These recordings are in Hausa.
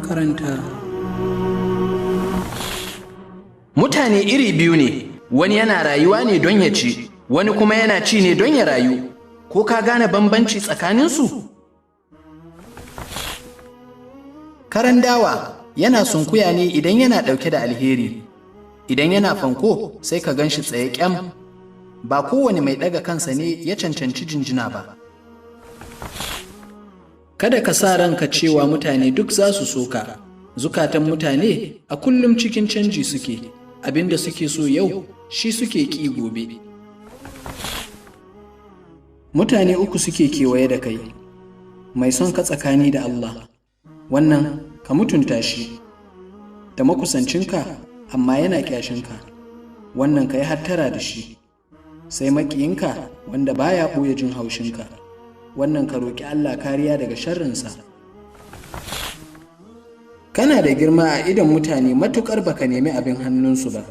Makaranta. Mutane iri biyu ne, wani yana rayuwa ne don ya ci, wani kuma yana ci ne don ya rayu. Ko ka gane bambanci tsakaninsu? Karan dawa yana sunkuya ne idan yana ɗauke da alheri, idan yana fanko sai ka gan shi tsaye kyam. Ba kowane mai ɗaga kansa ne ya cancanci jinjina ba. Kada ka sa ranka cewa mutane duk za su so ka. Zukatan mutane a kullum cikin canji suke, abinda suke so yau shi suke ƙi gobe. Mutane uku suke kewaye da kai, mai son ka tsakani da Allah, wannan ka mutunta shi, da makusancinka amma yana ƙyashinka, wannan ka yi hattara da shi, sai maƙiyinka wanda baya ɓoye jin haushinka, wannan ka roƙi Allah kariya daga sharrinsa. Kana da girma a idon mutane matuƙar baka nemi abin hannunsu ba,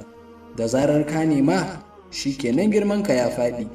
da zarar ka nema shi kenan girmanka ya faɗi.